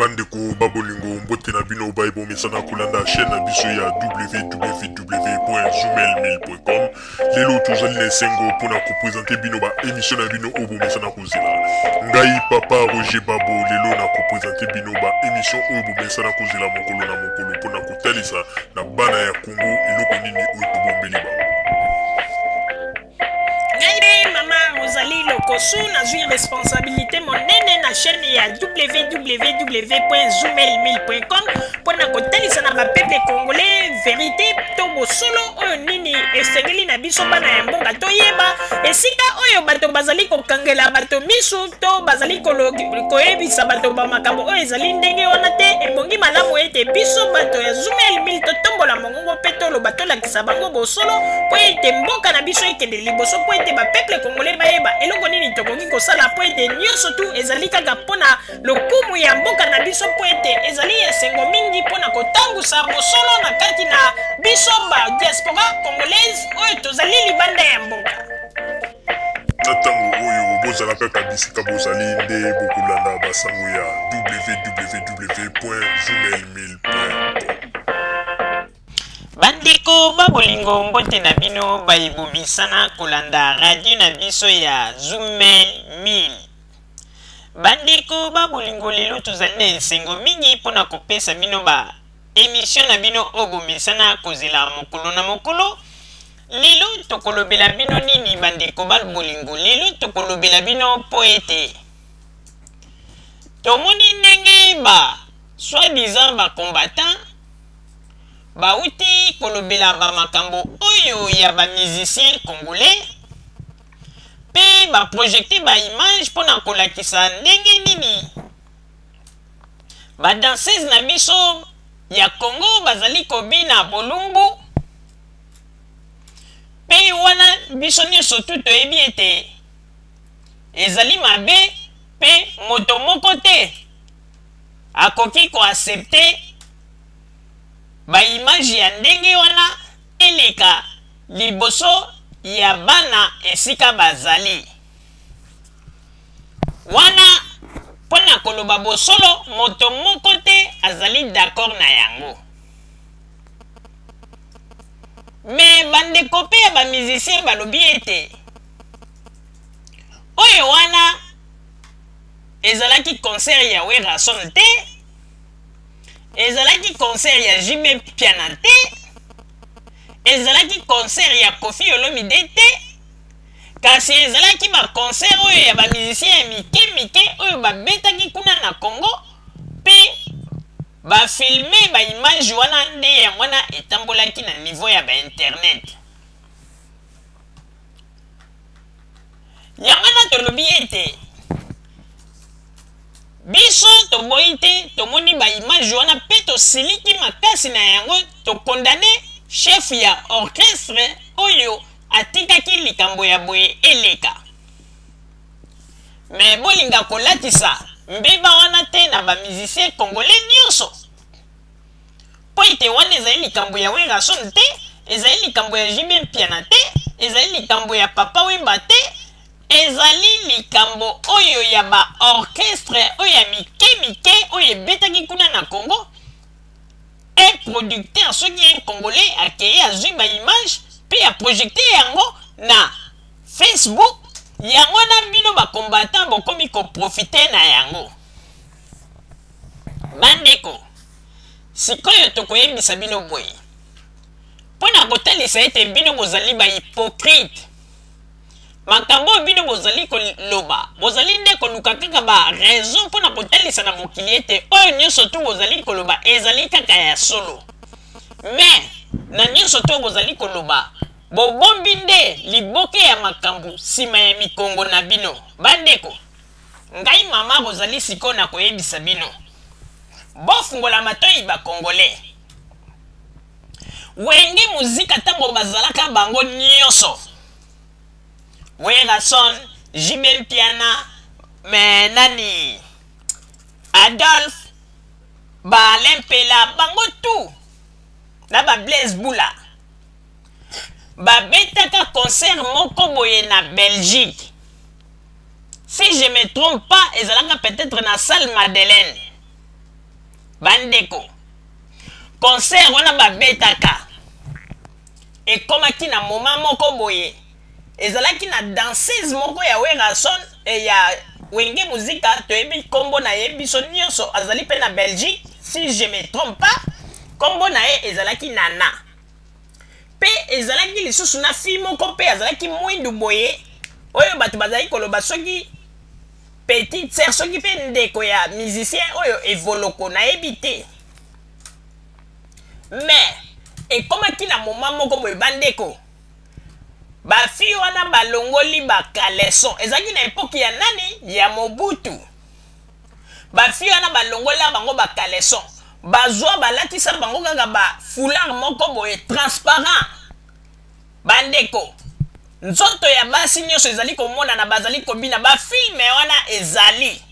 Bandeko ba bolingo, mbote na bino baye bomesana kolanda chaîne na biso ya www.zoomail1000.com. Lelo tozali na esengo mpona kopresente bino ba émission na bino oyo bomesana kozela. Ngai papa Roger Babo lelo na kopresente bino ba émission oyo bomesana kozela mokolo na mokolo mpona kotalisa na bana ya Congo eloko nini oyo tobombeli bango. Ngai mpe mama Rosalie Lokosu nazwi responsabilité monene na chaîne ya www.zoomail1000.com mpo na kotalisa na bapeuple congolais verité to bosolo oyo nini esengeli na biso bana ya mboka toyeba esika oyo bato bazali kokangela bato misu to bazali koyebisa bato ba makambo oyo ezali ndenge wana te. Ebongi malamu ete biso bato ya Zoomail 1000 totombola mongongo mpe toloba, tolakisa bango bosolo mpo ete mboka na biso ekende liboso, mpo ete bapeuple congolais bayeba eloko nini tokoki kosala, mpo ete nyonso tu ezali kaka mpo na lokumu ya mboka na biso, mpo ete ezali esengo mingi mpo na kotangusa bosolo na kati na biso ba diaspora congolaise oyo tozali libanda ya mboka. Na ntango oyo bozala kaka bisika bozali nde bokolanda basango ya www.zoomail1000.com. Bandeko ba bolingo, mbote na bino baye bomisana kolanda radio na biso ya Zoomail 1000. Bandeko ba bolingo, lelo tozali na esengo mingi mpona kopesa bino ba emission na bino oyo bomesana kozela mokolo na mokolo. Lelo tokolobela bino nini bandeko ba bolingo? Lelo tokolobela bino mpo ete tomoni ndenge ba soi-disant ba combattant bauti kolobela ba makambo oyo ya ba musiciens congolais mpe ba projecte ba image mpona kolakisa ndenge nini ba danseuse na biso ya Congo bazali kobina bolumbu. Mpe wana biso nyonso tu toyebi ete ezali mabe mpe moto moko te akoki koaccepte ba image ya ndenge wana eleka liboso ya bana esika bazali wana. Mpo na koloba bosolo, moto moko te azali d'accord na yango. Me bandeko mpe ya ba musicien balobi ete oyo wana ezalaki concert ya Werrason te, ezalaki concert ya JB Mpiana te, ezalaki concert ya Koffi Olomide te, kasi ezalaki ba concert oyo ya ba musicien ya mike mike oyo babetaki kuna na Congo mpe ba filme ba image wana, nde yango wana etambolaki na niveau ya ba internet. Yango wana tolobi ete biso toboyi te, tomoni ba image wana mpe tosiliki makasi na yango, tokondane chef ya orchestre oyo atikaki likambo ya boye eleka. Me bolinga kolatisa mbeba wana te na ba musicien congolais nyonso, mpo ete wana ezali likambo ya Werrason te, ezali likambo ya JB Mpiana te, ezali likambo ya Papa Wemba te, ezali likambo oyo ya ba orchestre oyo ya mike mike oyo ebetaki kuna na Congo. Un producteur soki un congolais akei azwi ba image mpe aprojecte yango na Facebook, yango wana bino ba combattant bokomi koprofite na yango. Bandeko, sikoyo tokoyebisa bino boye mpo na kotalisa ete bino bozali ba hypocrite. Makambo oyo bino bozali koloba, bozali nde koluka kaka ba raison mpo na kotalisa na mokili ete oyo nyonso tu bozali koloba ezali kaka ya solo. Me na nyonso tu oyo bozali koloba, bobombi nde liboke ya makambo nsima ya mikongo na bino. Bandeko, ngai mama Rosalie sikoyo na koyebisa bino, bofungola matoi ba congolais. Wenge Muzika ntango bazalaka bango nyonso, Werrason, JB Mpiana, me nani Adolphe, ba Alain Mpela, bango tout na ba Blaise Bula babetaka concert moko boye na Belgique. Si je me trompe pas, ezalaka peut-être na salle Madeleine. Bandeko, concert wana babetaka ekomaki na moment moko boye, ezalaki na danseuse moko ya Werrason e ya Wenge Musica, toyebi nkombo na ye biso nyonso, azali mpe na Belgique si je me trompe pas, nkombo na ye ezalaki Nana. Mpe ezalaki lisusu na fille moko mpe azalaki mwindu boye, oyo bato bazalaki koloba soki petite sœur soki mpe ndeko ya musicien oyo Evoloko, nayebi te. Mais ekomaki na moment moko boye bandeko, ba fille wana balongoli ba caleçon. Ezalaki na epoque ya nani? Ya Mobutu. Ba fille wana balongola bango ba caleçon, bazwa balatisa bango kaka ba foulard moko boye transparent. Bandeko, nzoto ya basi nyonso ezali komonana, bazali kobina, ba filme wana ezali.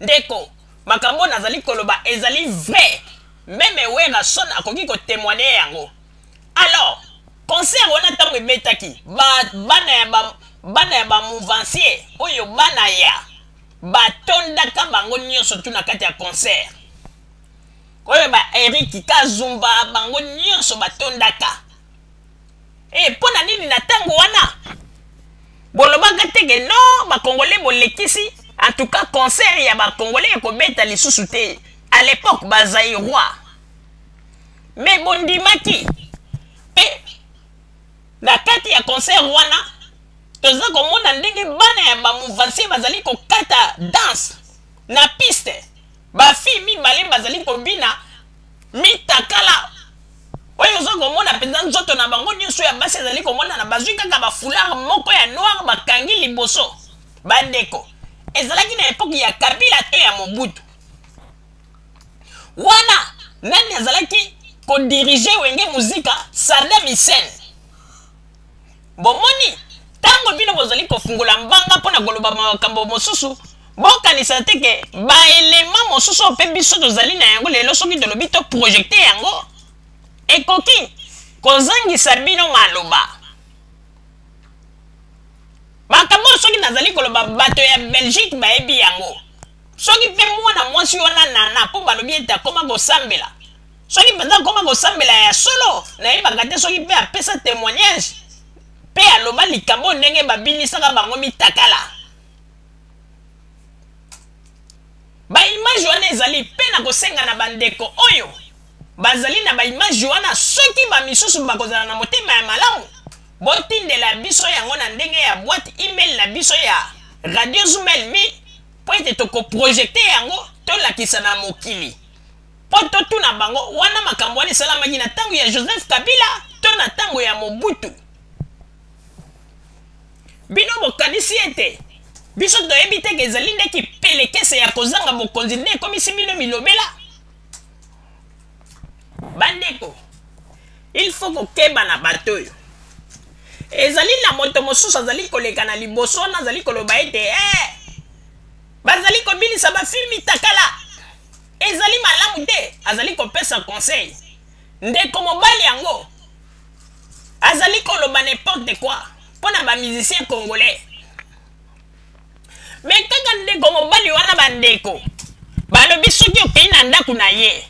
Ndeko, makambo nazali koloba ezali vrai, meme Werrason akoki kotémoigner yango. Alors concert wana ntango ebetaki, bana ya ba mouvancier oyo bana ya batondaka bango nyonso tu na kati ya concert oyo, ba Eric Kazumba, bango nyonso batondaka. E mpo na nini na ntango wana bolobaka te ke non, bakongolais bolekisi, en tout cas concert ya bakongolais ekobeta lisusu te? À l'époque bazaïrois, mais bondimaki. Mpe na kati ya concert wana toza komona ndenge bana ya bamouvancier bazali kokata danse na piste, bafille mibale bazali kobina mitakala, oyo oza komona mpenza nzoto na bango nyonso ya basi ezali komonana, bazwi kaka bafoulard moko ya noir bakangi liboso. Bandeko, ezalaki na epoke ya Kabila to ya Mobutu wana? Nani azalaki kodiriger Wenge Musica? Saddam Hussein. Bomoni, ntango bino bozali kofungola mbanga mpo na koloba makambo mosusu, bokanisa te ke baelema mosusu oyo mpe biso tozali na yango lelo, soki tolobi to projeter yango, ekoki kozangisa bino maloba. Makambo oyo soki nazali koloba, bato ya Belgique bayebi yango. Soki mpe mwana mwasi wana Nana, mpo balobi ete akoma kosambela, soki mpenza akoma kosambela ya solo, nayebaka te soki mpe apesa témoignage mpe aloba likambo ndenge babinisaka bango mitakala. Baimage wana ezali mpe na kosenga na bandeko oyo bazali na baimage wana, soki bamisusu bakozala na motema ya malamu, botindela biso yango na ndenge ya boîte email na biso ya Radio Zumel Mi, mpo ete tokoprojeter yango, tolakisa na mokili, mpo totuna bango wana makambo wana esalamaki na ntango ya Joseph Kabila to na ntango ya Mobutu. Bino bokanisi ete biso toyebi te ke ezali nde kipelekese ya kozanga bokonzi nde ekomisi bino milobela. Bandeko, il faut kokeba na bato oyo. Ezali na moto mosusu azali koleka na liboso wana, azali koloba ete eh, bazali kobinisa bafilles mitakala, ezali malamu te, azali kopesa conseil. Ndeko mobali yango azali koloba n'importe quoi mpo na bamusicien congolais. Mais kaka ndeko mobali wana, bandeko, balobi soki okei na ndako na ye,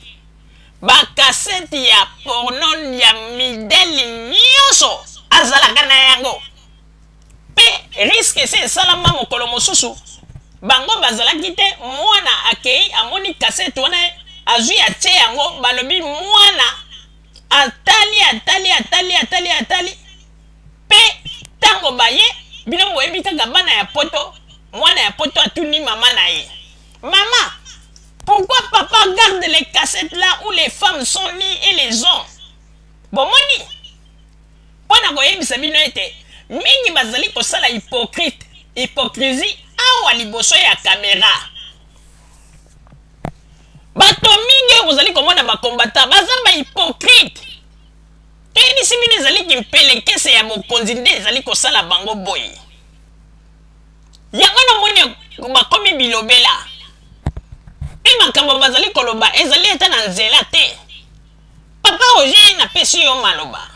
bakasete ya porno ya midele nyonso azalaka na yango. Mpe risque esi esalama mokolo mosusu, bango bazalaki te, mwana akei, amoni kasete wana, azwi, atie yango. Balobi mwana atali, atali, atali, atali, atali, mpe ntango baye, bino boyebi kaka bana ya Poto, mwana ya Poto atuni mama na ye: "Mama, pourquoi papa garde les cassettes là où les femmes sont nues et les hommes?" Bomoni, mpo na koyebisa bino ete mingi bazali kosala hypocrite, hypocrisie awa liboso ya kamera. Bato mingi oyo bozali komona bakombata baza bahypocrite. Toyebisi bino, ezali kimpelekese ya bokonzi nde ezali kosala bango boye. Yango namoni bakomi bilobela, mpe makambo bazali koloba ezali ata na nzela te. Papa Roger, napesi yo maloba.